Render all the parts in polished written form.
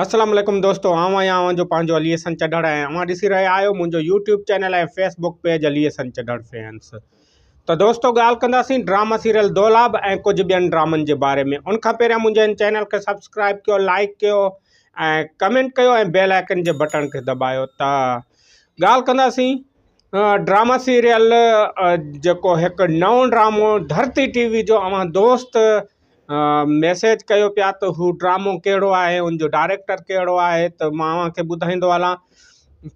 السلام عليڪم دوستو آئون آهيان اوهان جو پنهنجو علي حسن چڍڙ ۽ اوهان ڏسي رهيا آهيو منهنجو YouTube channel ۽ Facebook page Ali Hassan Chadhar fans ته دوستو ڳالهه ڪنداسين ڊراما سيريل دولاب ۽ ڪجهه ٻين ڊرامن جي باري ۾ ان کان پهريان منهنجي هن چينل کي سبسڪرائب ڪيو لائڪ ڪيو ۽ ڪمينٽ ڪيو ۽ بيل آئڪن جي بٽڻ کي دٻايو ته ڳالهه ڪنداسين ڊراما سيريل جيڪو هڪ نئون ڊرامو ڌرتي ٽي وي جو اوهان دوست ميسيج ڪيو پيا ته هو ڊرامو ڪهڙو آهي ان جو ڊائريڪٽر ڪهڙو آهي ته مان اوهان کي ٻڌائيندو هلان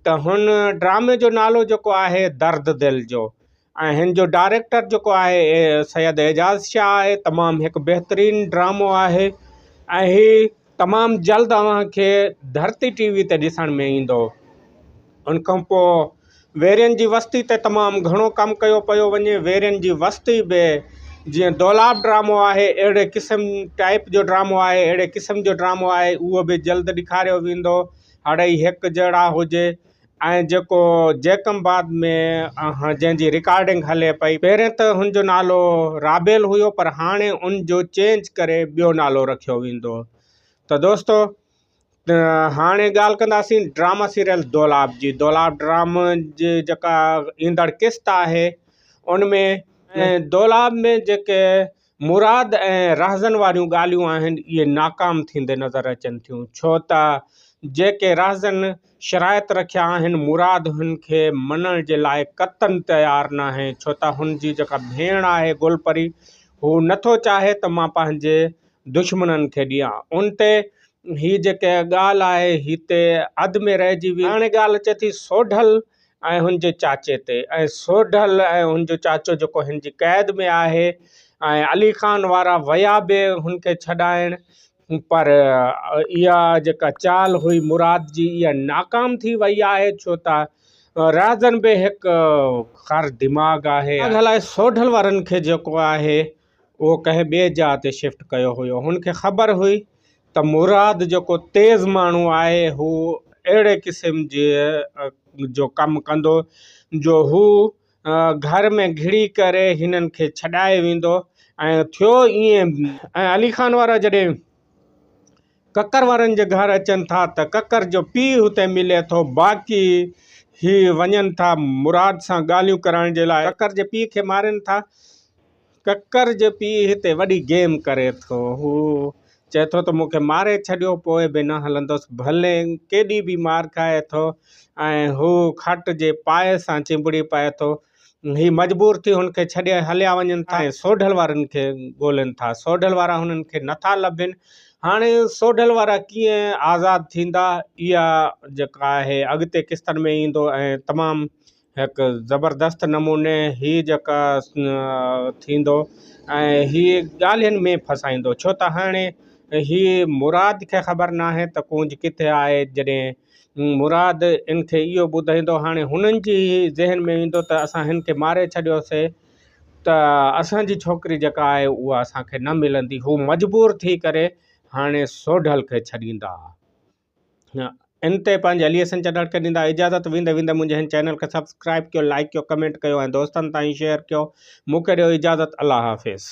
ته هن ڊرامي جو نالو جيڪو آهي درد دل جو ۽ هن جو ڊائريڪٽر جيڪو آهي سيد اعجاز شاهه آهي تمام هڪ بهترين ڊرامو آهي ۽ هي تمام جلد اوهان کي ڌرتي ٽي وي تي ڏسڻ ۾ ايندو. ان کان پوء ويرين جي وستي تي تمام گهڻو ڪم ڪيو پيو وڃي. ويرين جي وستي به جيئن دولاب ڊرامو آهي اهڙي قسم ٽائيپ جو ڊرامو آهي اهڙي قسم جو ڊرامو آهي اهو به جلد ڏيکاريو ويندو. هڙئي هڪ جهڙا هجي ۽ جيڪو جيڪم آباد ۾ جنهن جي رڪارڊنگ هلي پئي پهرين ته هن جو نالو رابيل هيو پر هاڻي ان جو چينج ڪري ٻيو نالو رکيو ويندو ته دوستو هاڻي ڳالهه ڪنداسين ڊراما سيريل دولاب جي دولاب ڊرامي جي جيڪا ايندڙ قسط آهي ان ۾ دولاب ۾ جيڪي مراد ۽ رهزن واريون ڳالهيون آهن اهي ناڪام ٿيندي نظر اچن ٿيون ڇو ته جيڪي رهزن شرائط رکيا آهن مراد هن کي مڃڻ جي لاء قطعن تيار ناهي ڇو ته هن جي جيڪا ڀيڻ آهي گل پري هو نٿو چاهي ته مان پنهنجي دشمنن کي ڏيان ان تي هي جيڪي ڳالهه آهي هتي اڌ ۾ رهجي وئي هاڻي ڳالهه اچي ٿي سوڍل ۽ هن جي چاچي تي ۽ سوڍل ۽ هن جو چاچو جيڪو هن جي قيد ۾ آهي ۽ علي خان وارا ويا به هن کي ڇڏائڻ پر اها جيڪا چال هئي مراد جي اها ناڪام ٿي وئي آهي ڇو ته رازن به هڪ خر دماغ آهي. هلائي سوڍل وارن کي جيڪو آهي اهو ڪنهن ٻئي جاء تي شفٽ ڪيو هيو هن کي خبر هئي ته مراد جيڪو تيز ماڻهو آهي هو اهڙي قسم جي جو ڪم ڪندو جو هو گهر ۾ گهڙي ڪري هنن کي ڇڏائي ويندو ۽ ٿيو ائين ۽ علي خان وارا جڏهن ڪڪر وارن جي گهر اچن ٿا ته ڪڪر جو پيء هتي ملي ٿو باقي هي وڃن ٿا مراد سان ڳالهيون ڪرڻ جي لاء ڪڪر جي پيء کي مارين ٿا ڪڪر جو پيء هتي وڏي گيم ڪري ٿو. هو چئي ٿو ته مون کي ماري ڇڏيو پوء به نه هلندس. ڀلي ڪيڏي به مار کائي ٿو ۽ هو کٽ جي پائي سان چنبڙي پئي ٿو. هي مجبور ٿي هن کي ڇڏي هليا وڃن ٿا ۽ سوڍل وارن کي ڳولين ٿا. سوڍل وارا هنن کي نٿا لڀين. هاڻي سوڍل وارا ڪيئن آزاد ٿيندا اها جيڪا آهي اڳتي قسطن ۾ ايندو ۽ تمام هڪ زبردست نموني هي جيڪا ٿيندو ۽ هي ڳالهين ۾ ڦسائيندو ڇو ته هاڻي هي مراد کي خبر ناهي ته ڪونج ڪٿي آهي جڏهن مراد ان کي اهو ٻڌائيندو هاڻي هنن جي ذهن ۾ ايندو ته اسان هن کي ماري ڇڏيوسي ته اسان جي ڇوڪري جيڪا آهي اها اسان کي نه ملندي هو مجبور ٿي ڪري هاڻي سوڍل کي ڇڏيندا. ان تي پنهنجي علي حسن چنڙ کي ڏيندا اجازت ويندي ويندي منهنجي هن چينل کي سبسڪرائب ڪيو لائڪ ڪيو ڪمينٽ ڪيو ۽ دوستن تائين شيئر ڪيو مون کي ڏيو اجازت الله حافظ.